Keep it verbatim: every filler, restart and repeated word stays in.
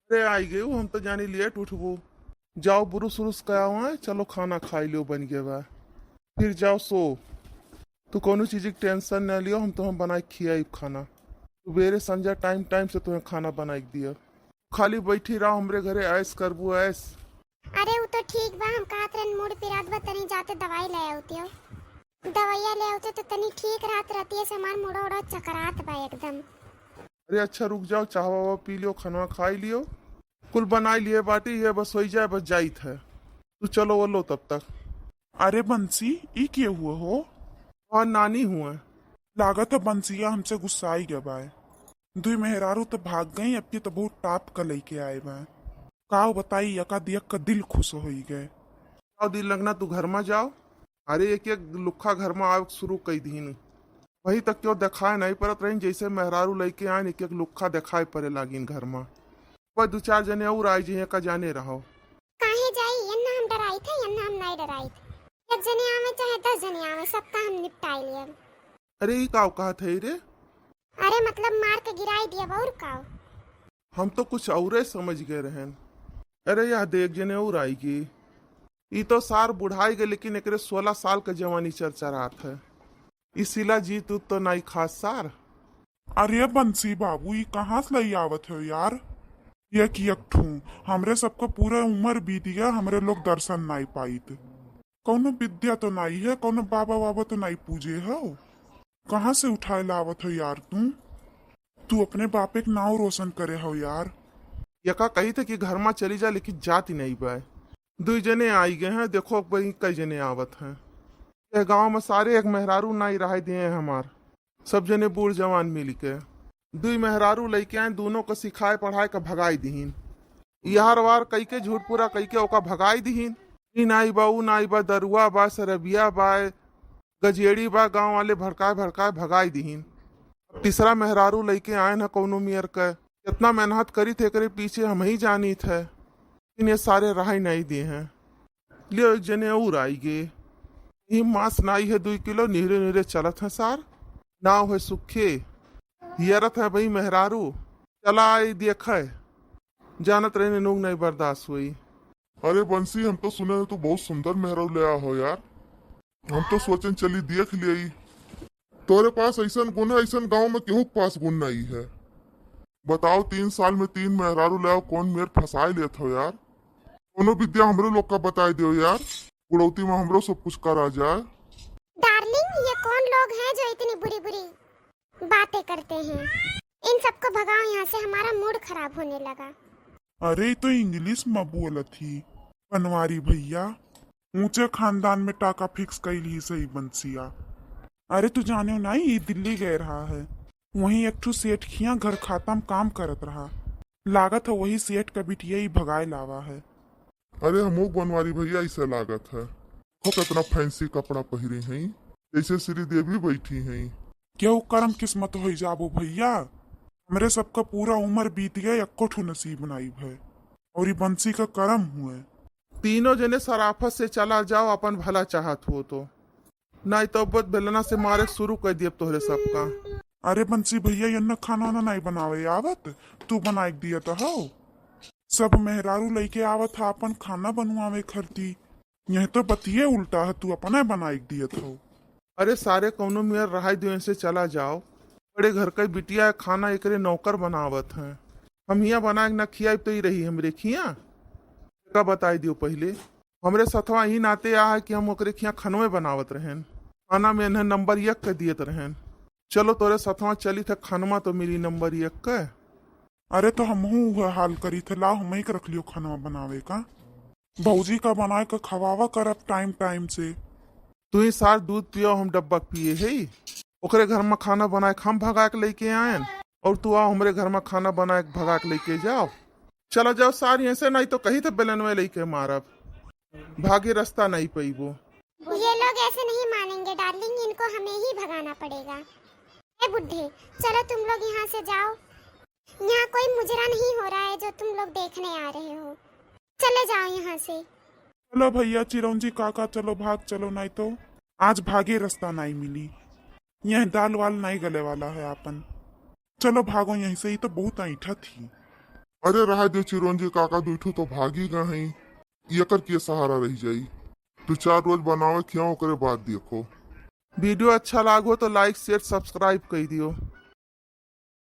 अरे आई गयो, हम तो जानी लेट उठबो। जाओ बुरुस उरुस कया हुआ है, चलो खाना खाई लियो, बन गया बा। फिर जाओ सो। तू कौनो चीज की टेंशन न लियो, हम तुम्हें बनाए खियाई खाना। सुबेरे संझा टाइम टाइम से तुम्हें खाना बनाए के दिया। खाली बैठी रहो हमरे घरे, ऐश करबू ऐश। अरे उ तो ठीक बा, हम कहत रहन मूड पिरात बा, तनी जाते दवाई ले आवतियो। दवाइया ले आवते तो तनी ठीक रहत रहती है, से हमार मुड़ो उड़ो चकरात बा एकदम। अरे अच्छा रुक जाओ, चाहवा वावा पी लियो, खनवा खाई लियो। कुल बनाई लिए बाटी, ये बस होई जाए, बस जाइत है। तू चलो वो लो तब तक। अरे बंसी, ई के हुआ हो? और नानी हुआ। लागत है बंसिया हमसे गुस्साई गए बाय। दुई मेहरारू तो भाग गई, अब की तो बहुत टाप का लेके आए बाय। काव बताई, यका दियक का दिल खुश होई गए। काव दिल लगना, तू घर में जाओ। अरे एक एक लुक्खा घर में आवे शुरू कई दीन। वही तक क्यों देखाए नहीं परत रहीन, जैसे मेहरारू लेके आइन एक एक लुक्खा देखाए पड़े लागिन घर में। वह दो चार जने और आई जइहें का जाने रहो। काहे जाई, यन्ना हम डराई थे, यन्ना हम नहीं डराई थे। एक जने आवे चाहे दस जने आवे, सबका हम निपटाई लिए। अरे ई काव कहत है रे? अरे मतलब मार के गिराई दिया और काव। हम तो कुछ औरे समझ गए रहन। अरे यह देख जने और आई गई। ई तो सार बुढ़ाई गए, लेकिन एकरे सोलह साल के जवानी चरचरात है। ई सिला जीत उत तो नाई खास सार। अरे बंसी बाबू, ई कहाँ से लई आवत हो यार? एक एक ठू, हमरे सबका पूरा उम्र बीत गया, हमरे लोग दर्शन नाई पाइत। कौनो विद्या तो नाई है, कौनो बाबा वाबा तो नाई पूजे हो। कहाँ से उठाए लावत हो यार तू? तू अपने बापे के नाव रोशन करे हो यार। यका कही थे कि घर में चली जा, लेकिन जाती नहीं बाय। दुई जने आई गए हैं, देखो भाई कई जने आवत हैं। यह गांव में सारे एक मेहरारू नाई रहाई दिए हैं हमार। सब जने बूढ़ जवान मिल के दुई मेहरारू लइके आए, दोनों को सिखाए पढ़ाए के भगाई दिहिन। यार वार कई के झूठ पूरा कई के ओका भगाई दिहिन। ई नाई बा, ऊ नाई बा, दरुआ बा, शरबिया बा, गजेड़ी बा, गांव वाले भड़काए भड़काए भगाई दिहिन। अब तीसरा मेहरारू लइके आए न कौनो मियर के। कितना मेहनत करी थे एकरे पीछे हम ही जानी थे, लेकिन ये सारे रहाई नहीं दिए हैं। लियो एक जने और आई गे। ई मांस नाई है दुई किलो, निहरे निहरे चलत है सार। नाव है सुखे। हियरत है भाई मेहरारू। चला आई देखे। जानत रहने नोग नहीं बर्दाश्त हुई। अरे बंसी, हम तो सुने हैं तू बहुत सुंदर मेहरारू ले आ हो यार। हम तो सोचन चली देख लिया। तोरे पास ऐसन गुण है, ऐसन गांव में केहू के पास गुण नहीं है। बताओ, तीन साल में तीन मेहरारू ले आओ, कौन मेर फंसाए लेत हो यार? कोनो विद्या हमरे लोग का बताए दियो यार, बुढ़ौती में हमरो सब कुछ करा जाए। डार्लिंग, ये कौन लोग हैं जो इतनी बुरी बुरी बातें करते हैं? इन सबको भगाओ यहाँ से, हमारा मूड खराब होने लगा। अरे, ई तो इंग्लिश में बोलत ही, बनवारी भैया। ऊंचे खानदान में टाका फिक्स कइल ही सही बंसिया। अरे, तू जाने नाई, ई दिल्ली गए रहा है, वहीं एक ठो सेठ खिया घर खाता में काम करत रहा। लागत है वही सेठ का बिटिया ही भगाए लावा है। अरे, हमहू बनवारी भैया, ऐसे लागत है। हो, कितना फैंसी कपड़ा पहिरे हैं, जैसे श्रीदेवी बैठी हैं। केहू करम किस्मत होई जाबो भैया, हमरे सबका पूरा उम्र बीत गए, एको ठो नसीब नाई भय। और ई बंसी का करम हुए। तीनों जने सराफत से चला जाओ, अपन भला चाहत हो तो, नाई तो अब बेलना से मारे शुरू कर दिए तोहरे सबका। अरे बंसी भैया, यन्ना खाना वाना नाई बनावे आवत, तू बनाए के दिया तो हो। सब मेहरारू लइके आवत है अपन खाना बनवावे खरती, यह तो बतिये उल्टा है, तू अपना बनाए के दियत हो। अरे सारे, कौनो मेर रहाई दो, ऐसे चला जाओ। बड़े घर का बिटिया है, खाना एकरे नौकर बनावत हैं। हम हियाँ बनाए के ना खियाई तो ही रही हमरे खियाँ। का बताई दियो पहले, हमरे सथवा ही नाते आ है कि हम ओकरे खियाँ खनवे बनावत रहेन। खाना में इन्हें नंबर एक के दियत रहेन। चलो तोरे सथवा चली थे, खनवा तो मिली नंबर एक के। अरे तो हमहू उहे हाल करी थे, लाओ हमही के रख लियो खनवा बनावे का। भौजी का बनाए के खवावा करब टाइम टाइम से। तू ही सार दूध पियो, हम डब्बा के पिए है। ओकरे घर में खाना बनाए के हम भगा के लेके आयन, और तू आओ हमरे घर में खाना बनाए के भगा के लेके जाओ। चला जाओ सार यहाँ से, नहीं तो कही तो बेलनवे लेके मारब, भागे रास्ता नहीं पैबो। ये लोग ऐसे नहीं मानेंगे डार्लिंग, इनको हमें ही भगाना पड़ेगा। ए बुड्ढे, चलो तुम लोग यहाँ से जाओ, यहाँ कोई मुजरा नहीं हो रहा है जो तुम लोग देखने आ रहे हो, चले जाओ यहाँ से। चलो भैया, चिरौंजी काका, चलो भाग चलो, नहीं तो आज भागे रास्ता नहीं मिली। यह दाल वाल नहीं गले वाला है आपन। चलो भागो यहीं से, ही तो बहुत ऐंठा थी। अरे रहा दियो चिरंजी काका, दुइ ठो तो भागी गए हैं, एकर के सहारा रह जाई। दो चार रोज बनावे खियाओ, ओकरे बाद देखो। वीडियो अच्छा लागो तो like, share, subscribe कर दियो।